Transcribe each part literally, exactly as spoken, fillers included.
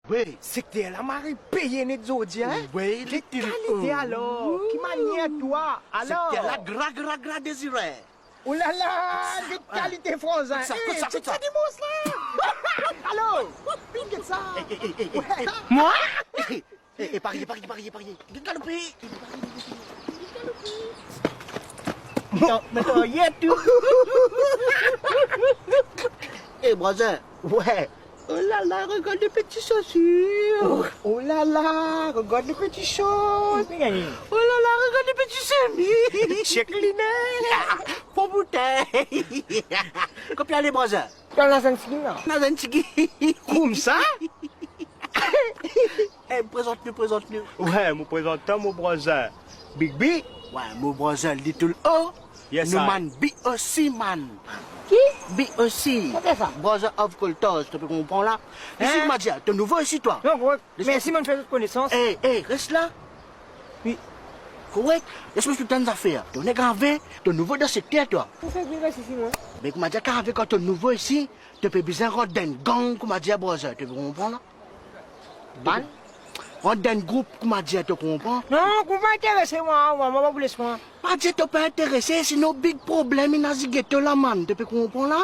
Wi. Sekter la mari peye net zordi, hein? Wi, li... Ki kalite alor? Ki manier twa? Alor? Sekter la gra, gra, gra dezire. Oh la la, ki kalite franzin. Kot sa, kot sa, kot sa? Dimans la. Alor, get sa. Eh, eh, eh, eh, eh. Mwa? Eh, eh, parie, parie, parie, parie. Li galope. Non, mais non, rien du tout. Eh, brother. Ouais. Oh là là, regarde le petit chaussure. Oh, oh là là, regarde le petit short. Oh là là, regarde le petit chemise. Check li net. Fo boutey. Konbien ale, brother? Dan lazenn sigi, non? Lazenn sigi. Koumsa? Eh, prezant nou, prezant nou. Ouais, mo prezant twa, mo brother Big B. Ouais, mo brother Little O. Yes, nou I. Man B O C, man. Ki? B O C. Kote sa? Brother of Coltors, to pe konpran la. Hein? Isi, kouma dir, to nouvo isi, twa. Non, korek. Mersi, mo fer zot konesans. Eh, eh, res la. Wi. Korek. Les mo eksplik twa enn zafer. To nek ave, to nouvo dan sekter, twa. Ou fer gri res isi, mwa. Me kouma dir, kan ave, kan to nouvo isi, to pe bizin rant dan enn gang, kouma dir, brother, to pe konpran la. Bann? Rant dan enn group, kouma dir, to konpran? Non, group pa interese mwa, mwa, mwa, pa pou les mwa. Pa dir to pa interese, sinon big problem inn azi geto la, man, to pe konpran la?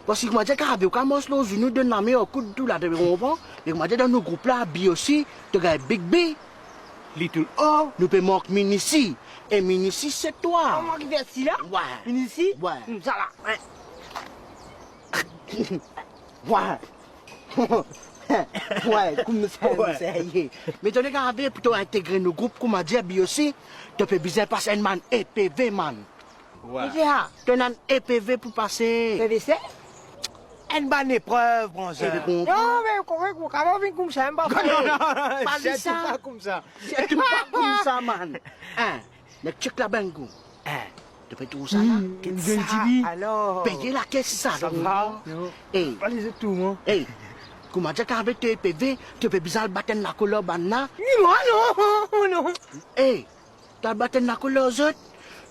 Parski kouma dir, kan ave ou kapav mars lor zounou, donn lame ar koud tou la, to pe konpran? Me kouma dir, dan nou group la, B O C, to gagn Big B, Little O, nou pe mank Minisi. E Minisi, se twa. Ah, mwa ki fer sila? Ouais. Minisi? Ouais. Hmm, sa la. Ouais. Ouais. Ouais, koumsa, ouais, serye. Me to nek ave pou to integre nou group, kouma dir, B O C, to pe bizin pas enn bann E P V, man. Ouais. Li dir, ah, to ena enn E P V pou pase. P V C? Enn bann eprev, brother. E, bon. Non, me korek, ou kapav vinn koumsa, mem pa... Non, non, non, non, pa li sa. Sirtou pa koumsa. Sirtou pa koumsa, man. Hein, nek check la bann gou. Hein, to pe trouv sa la? Hmm, get sa, alor. Peye lakes sa, sa va? Non. Eh. Pa lezot tou, mwa. Eh, kouma dir, kan ave to E P V, to pe bizin al bat enn lakoler bann la. Ni mwa, non, non. Eh, to al bat enn lakoler zot,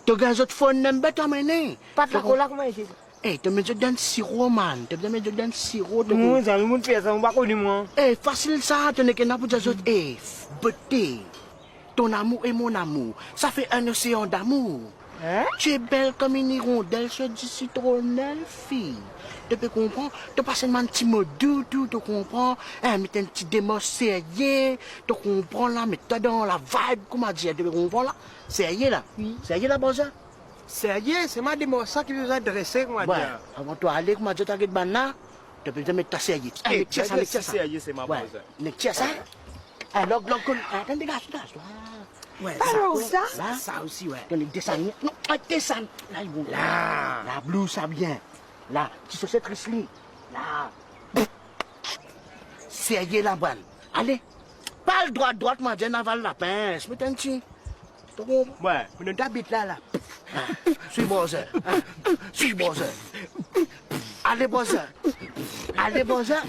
to gagn zot phone number, to amenn li. Bat lakoler, kouma isi? Eh, to met zot dan siro, man. To bizin met zot dan siro, to... Non, zame mo fer sa, mo pa kone mwa. Eh, fasil sa, to nek ena pou dir zot, eh, beauté, ton amour est mon amour, ça fait un océan d'amour. Hein? Tu es belle comme une hirondelle sur du citronnelle, fille. To pe konpran? To pas enn bann ti mo dou, dou, to konpran? Hein, met enn ti demars serye, to konpran la, met twa dan la vibe, kouma dir, to pe konpran la? Serye la? Wi. Serye la, brother? Serye, se ma demars sa ki bizin drese, kouma dir. Ouais, avan to ale, kouma dir, to al get bann la, to pe bizin met twa serye. Eh, nek tir sa, nek tir sa. Serye, se ma brother. Ouais, nek tir sa. Eh, log, log, kon, atann, degaz, degaz, twa. Ouais, sa, sa osi, ouais. Atann, desann. Non, ah, desann. La, li bon. La. La, blou sa bien. La, ti soset ris li. La. Serye la, bann. Ale. Pa al drwat, drwat, kouma dir, ena aval lapin. Met enn ti. To konpran? Ouais, me nou abit la, la. Ah, swiv brother. Ah, swiv brother. Ale, brother. Ale, brother.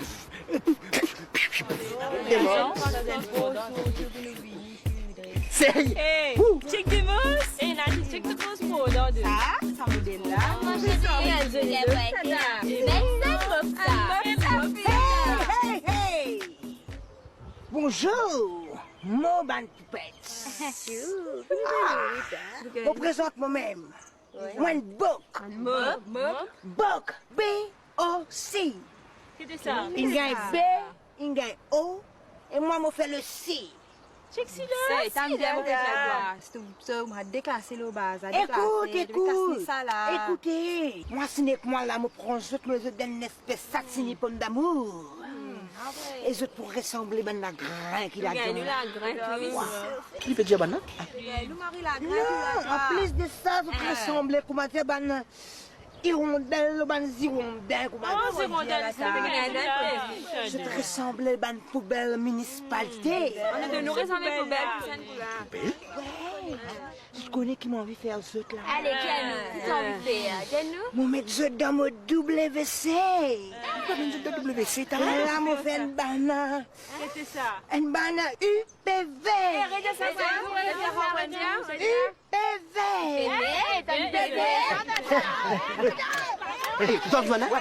Serye. Hey, check the most. Hey, Nani, check the most model de. Sa, sa model la. Mwa, mo dir, bel sa. Hey, hey, hey. Bonjour, mo bann poupet. Ah, mo prezant mo mem. Wi. Mwa enn bok. Enn bok? Bok. B O C. Ki de sa? Inn gagn B, inn gagn O, e mwa mo fer le C. Check sila. Hey, tann bien, mo pe dir twa. So, so, mo deklase lo baz, deklase, deklase sa la. Ekoute, ekoute. Mwa, si nek mwa la, mo pran zot, mo zot dan enn espes satini pom damour. Hmm, ah ouais. E zot pou resanble bann lagrin ki ladan. Gagn nou lagrin, wi. Ki li pe dir bann la? Gagn nou mari lagrin ki ladan. Non, an plis de sa, zot resanble, kouma dir, bann irondel, bann zirondin, kouma dir. Oh, zirondin, sa. Zot resanble bann poubel minisipalite. Hmm. Nou resanble poubel. Poubel? Ouais. Zot kone ki mo anvi fer zot la? Ale, dir nou, ki to anvi fer? Dir nou. Mo met zot dan mo W C. Ou pa met zot dan W C, ta? La, mo fer enn banna. Ki sa? Enn banna U P V. Eh, red sa, red sa, red sa, red sa. U P V. Eh, to ena enn bebe. Eh, to ena enn bebe.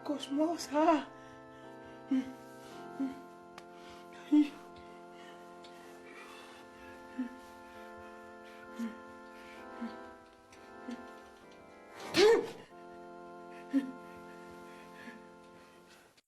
Kosmos, ah!